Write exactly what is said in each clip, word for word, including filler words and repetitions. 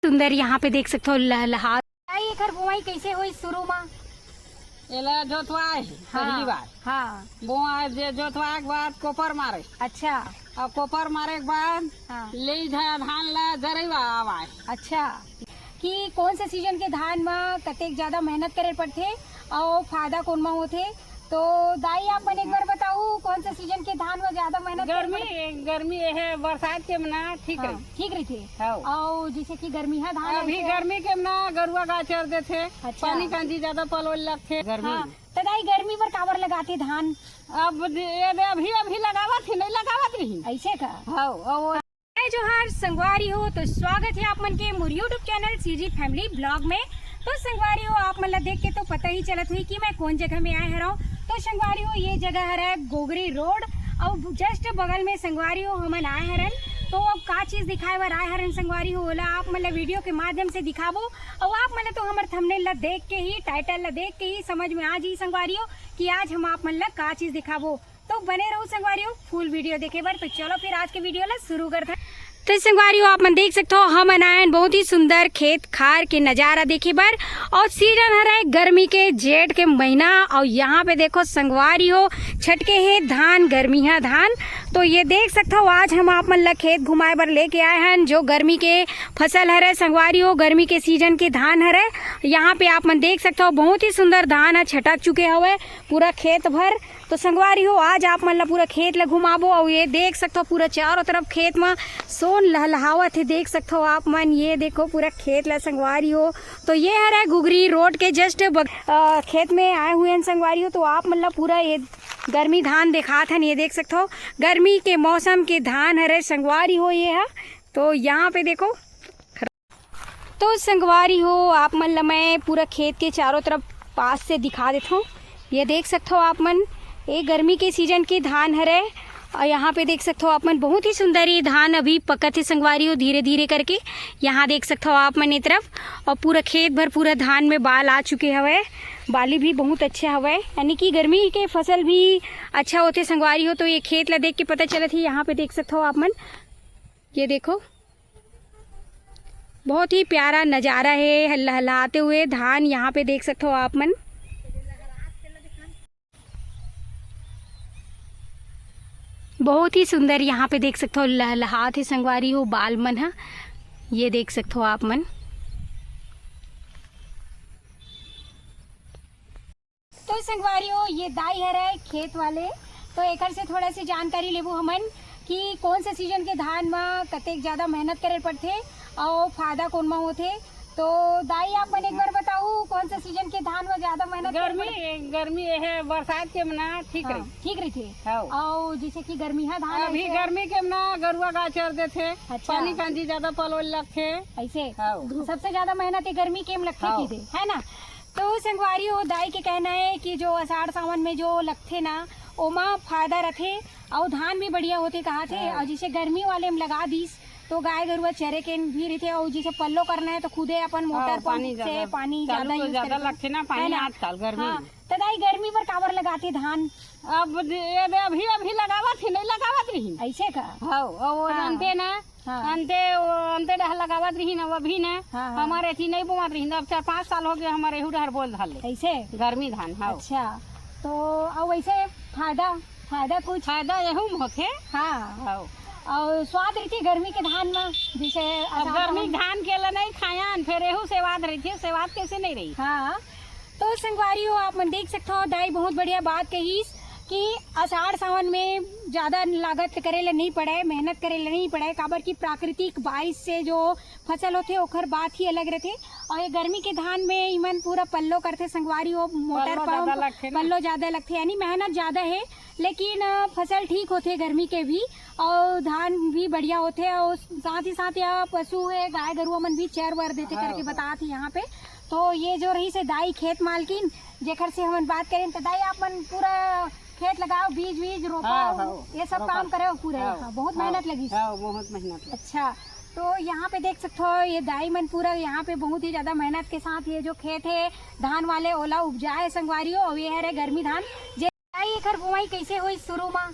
सुंदर यहाँ पे देख सकथो लहलहा। दाई, एकर बोआई कैसे होई शुरू मा? एला जोतवाए हे हाँ, पहली बार। हाँ। बोआए जे जोतवाए के बाद कोपर मारे। अच्छा। अउ कोपर मारे के बाद हाँ। ले जा धान ला जरई बर आवाए। अच्छा। कि कौन से सीजन के धान मा कतेक ज्यादा मेहनत करे पड़थे अउ फायदा कोन मा होथे? तो दाई, आप मन एक बार बताओ, कौन से सीजन के धान मा ज्यादा मेहनत करे गर्मी, पड़थे? गर्मी ये है, बरसात के मना ठीक हाँ, रही। ठीक रहिथे। हाँ। अउ जैसे कि गर्मी हा धान अभी ऐसे गर्मी के मना गरुआ गाय चर देथे, अच्छा। पानी कांजी ज्यादा पलोय लगथे गर्मी हाँ। में। तो दाई, गर्मी बर काबर लगाथे धान? अब ये दे अभी, अभी लगावत ही, नहीं लगावत रही। ऐसे का? हाँ, अउ जय जोहार संगवारी हो, तो स्वागत है आप मन के मोर YouTube channel CG family blog में। तो संगवारी हो, आप मन ला देख के तो पता ही चलत हुई कि मैं कौन जगह में आए हरव। तो संगवारी हो, ये जगह हरे गोगरी रोड, अउ जस्ट बगल में संगवारी हो हमन आए हरन। तो अब का चीज दिखाए बर आए हरन संगवारी हो, ओला आप मन ला वीडियो के माध्यम से दिखाबो। अउ आप मन ला तो हमर थंबनेल ला देख के ही, टाइटल ला देख के ही समझ में आ जाई संगवारी हो कि आज हम आप मन ला का चीज दिखाबो। तो बने रहो संगवारी हो फुल वीडियो देखे बर। तो चलो फिर आज के वीडियो ला शुरू करते हैं। तो संगवारी हो, आप मन देख सकते हो, हमन आए हन बहुत ही सुंदर खेत खार के नजारा देखे बर। अउ सीजन हरे गर्मी के, जेठ के महीना। अउ यहाँ पे देखो संगवारी हो, छटके हे धान, गर्मी हा धान। तो ये देख सकते हो, आज हम आप मन ला खेत घुमाए बर लेके आए हन, जो गर्मी के फसल हरे संगवारी हो, गर्मी के सीजन के धान हरे। यहाँ पे आप मन देख सकते हो, बहुत ही सुंदर धान ह छटक चुके हवे पूरा खेत भर। तो संगवारी हो, आज आप मन ला पूरा खेत ला घुमाबो। अउ ये देख सकथो, पूरा चारों तरफ खेत म सोन लहलहावत हे। देख सकथो आप मन, ये देखो पूरा खेत ला संगवारी हो। तो ये हरे गुगरी रोड के जस्ट बग-, अ, खेत में आए हुए हैं संगवारी हो। तो आप मन ला पूरा ये गर्मी धान दिखात हन। ये देख सकथो, गर्मी के मौसम के धान हरे संगवारी हो ये ह। तो यहाँ पे देखो, तो संगवारी हो, आप मन ल मैं पूरा खेत के चारों तरफ पास से दिखा देथव। ये देख सकथव आप मन, ये गर्मी के सीजन के धान हरे। अउ यहाँ पे देख सकथव आप मन, बहुत ही सुंदर ये धान अभी पकत हे संगवारी हो, धीरे धीरे करके। यहाँ देख सकथव आप मन ये तरफ, अउ पूरा खेत भर पूरा धान में बाल आ चुके हवय। बाली भी बहुत अच्छा हवय, यानी कि गर्मी के फसल भी अच्छा होथे संगवारी हो। तो ये खेत ला देख के पता चलत हे। यहाँ पे देख सकथव आप मन, ये देखो, बहुत ही प्यारा नजारा हे, लहलहाते हुए धान यहाँ पे देख सकथो आप मन। बहुत ही सुंदर यहाँ पे देख सकथो, लहलहात हे संगवारी हो बाल मन ह। ये देख सकथो आप मन। तो संगवारी हो, ये दाई हरे खेत वाले, तो एकर से थोड़ा सी जानकारी लेबो हमन कि कौन से सीजन के धान म कतेक ज्यादा मेहनत करे पड़थे अउ फायदा कोन म होथे। तो दाई, आप मन एक बार बताओ, कौन से सीजन के धान म ज्यादा मेहनत करे गर्मी, पड़थे? गर्मी ये है, बरसात के मना ठीक हाँ, रही। ठीक रहिथे। हाँ। अउ जैसे कि गर्मी हा धान अभी ऐसे गर्मी के मना गरुआ गाय चर देथे, अच्छा। पानी कांजी ज्यादा पलोय लगथे। ऐसे? हाँ। सबसे ज्यादा मेहनत ये गर्मी के म लगथे हाँ। की दे, है ना? तो संगवारी हो, दाई के कहना है कि जो अषाढ़ सावन में जो लगथे ना, ओमा फायदा रथे अउ धान भी बढ़िया होथे कहाथे। हाँ। अउ जैसे गर्मी वाले में लगा दीस तो गाय गरुआ चरे के भी रहिथे, अउ जैसे पल्लो करना है तो खुदे अपन मोटर हाँ, पंप पानी से ज्यादा पानी चालू ज्यादा तो use ज्यादा करके, लगथे ना पानी है ना? आजकल गर्मी हाँ, में। तो दाई, गर्मी बर काबर लगाथे धान? अब ये दे अभी अभी लगावत ही, नहीं लगावत रही। ऐसे का? हाँ, वो हाँ। जानते ना, हाँ। अंते, वो अंते डहर लगावत रहिन, अब अभी न, हाँ, हाँ। हमारे एती नहीं बोवत रहिन, अब चार पाँच साल हो गए, हमारे एहू डहर बोल धर ले। कैसे? गर्मी धान, हाँ। अच्छा, तो अब वैसे फायदा, फायदा कुछ? फायदा एहू में होथे। हाँ। हाँ। और स्वाद रहिथे गर्मी के धान में, जैसे अब अषाढ़ गर्मी सावन धान के ला नहीं खायन, फिर एहू सेवाद रहिथे, सेवाद कैसे नहीं रही? हाँ। तो संगवारी हो, आप मन देख सकथो, दाई बहुत बढ़िया बात कहिस कि अषाढ़ सावन में ज्यादा लागत करे ले नहीं पड़े, मेहनत करे ले नहीं पड़े, काबर कि प्राकृतिक बारिश से जो फसल होथे ओकर बात ही अलग रहथे। और ये गर्मी के धान में इमन पूरा पल्लो करथे संगवारी हो, मोटर पल्लो ज्यादा पंप, लगथे ना। पल्लो ज्यादा लगथे, यानी मेहनत ज्यादा है, लेकिन अ, फसल ठीक होथे गर्मी के भी, और धान भी बढ़िया होथे, और साथ ही साथ या पशु है, गाय गरुआ मन भी चर वर देथे हाँ, करके हाँ। बतात हे यहाँ पे। तो ये जो रहिसे दाई खेत मालकिन, जेकर से हमन बात करेन, तो दाई, आप मन पूरा खेत लगाओ, बीज वीज रोपा, हाँ, हाँ, ये सब रोपा। काम करे पूरा हाँ, यहाँ, बहुत हाँ, मेहनत लगी। हाँ, बहुत मेहनत लगी। अच्छा, तो यहाँ पे देख सकते हो, ये दाई मन पूरा यहाँ पे बहुत ही ज्यादा मेहनत के साथ ये जो खेत है धान वाले, ओला उपजाए संगवारी हो, और ये हरे गर्मी धान। जे दाई, एकर बोआई कैसे होई शुरू मा?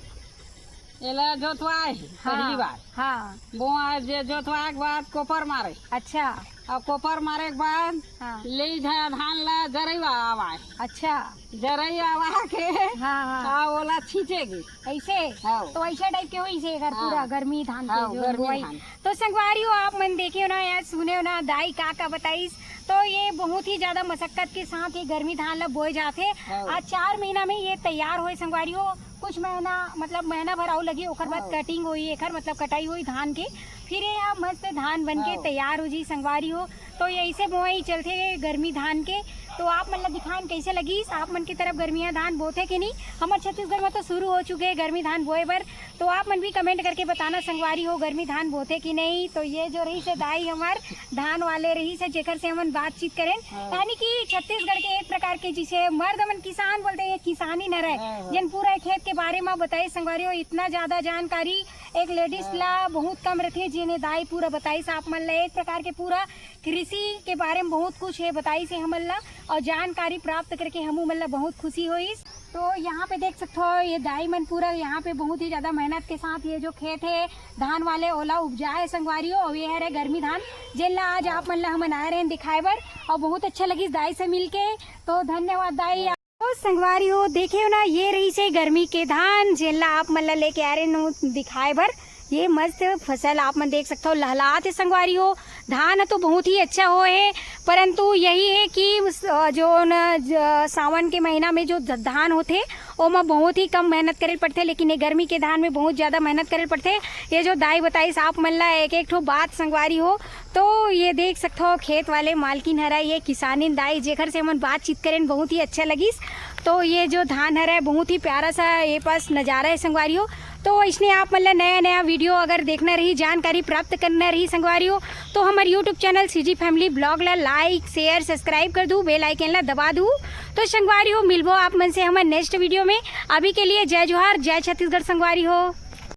एला जोतवाए हे हाँ, पहली बार। हाँ। बोआए जे जोतवाए के बाद कोपर मारे। अच्छा। अउ कोपर मारे के बाद हाँ। ले जा धान ला जरई आवाए। अच्छा। जरई आवा के हाँ, हाँ। हाँ, ओला छींचेगी। ऐसे? हाँ। तो ऐसा टाइप के होइस हे एकर हाँ। पूरा गर्मी धान के हाँ, जो गर्मी बोआई। धान। तो संगवारी हो, आप मन देखे हो ना या सुने हो ना, दाई का का बताइस, तो ये बहुत ही ज्यादा मशक्कत के साथ ये गर्मी धान ला बोए जाथे। हाँ। आज चार महीना में ये तैयार होए संगवारी हो, कुछ महीना, मतलब महीना भर अउ लगी, ओकर बाद हाँ। कटिंग होई एकर, मतलब कटाई होई धान के, फिर ये ह मस्त धान बन के हाँ। तैयार हो जी संगवारी हो। तो ये ऐसे बोआई चलथे गर्मी धान के। तो आप मन ला दिखान कैसे लगिस, आप मन की तरफ गर्मिया धान बोथे कि नहीं? हमर छत्तीसगढ़ में तो शुरू हो चुके हैं गर्मी धान बोए बर। तो आप मन भी कमेंट करके बताना संगवारी हो, गर्मी धान बोथे कि नहीं। तो ये जो रहिस हे दाई हमर धान वाले रहिस हे, जेकर से हमन बातचीत करेन, हाँ। यानी कि छत्तीसगढ़ के एक प्रकार के जिसे मर्द मन किसान बोलते हैं, किसानी न रहे, हाँ, हाँ। जेन पूरा खेत के बारे में बताइस संगवारी हो। इतना ज्यादा जानकारी एक लेडीज हाँ। ला बहुत कम रथे, जेने दाई पूरा बताइस आप मन ला। एक प्रकार के पूरा कृषि के बारे में बहुत कुछ हे बताइस हे हमन ला, अउ जानकारी प्राप्त करके हमू मन ला बहुत खुशी होइस। तो यहाँ पे देख सकते हो, ये दाई मन पूरा यहाँ पे बहुत ही ज्यादा मेहनत के साथ ये जो खेत हे धान वाले, ओला उपजाए संगवारी हो। अउ ये हरे गर्मी धान, जेन ला आज आप मन ला हमन आए रहे दिखाए बर, अउ बहुत अच्छा लगिस दाई से मिलके। तो धन्यवाद दाई। तो संगवारी हो, देखे हो ना, ये रहिस हे गर्मी के धान, जेन ला आप मन ला लेके आए रहे दिखाए बर। ये मस्त फसल आप मन देख सकते हो, लहलात हे संगवारी हो। धान तो बहुत ही अच्छा होए हे, परंतु यही हे कि उस, अ, जो न, ज-, सावन के महीना में जो ध-, धान होथे, ओमा बहुत ही कम मेहनत करे पड़थे, लेकिन ये गर्मी के धान में बहुत ज्यादा मेहनत करे पड़थे। ये जो दाई बताइस आप मन ला एक एक ठो बात संगवारी हो, तो ये देख सकते हो, खेत वाले मालकिन हरा ये किसानिन दाई, जेकर से हमन बातचीत करेन, बहुत ही अच्छा लगिस। तो ये जो धान हरा है, बहुत ही प्यारा सा ये पास नजारा है संगवारी हो। तो इसने आप मन ला नया नया वीडियो अगर देखना रही, जानकारी प्राप्त करना रही संगवारी हो, तो हमर YouTube channel CG Family Vlog ला like, share, subscribe कर दू, बेल आइकन ला दबा दू। तो संगवारी हो, मिलबो आप मन से हमर नेक्स्ट वीडियो में। अभी के लिए जय जोहार, जय छत्तीसगढ़ संगवारी हो।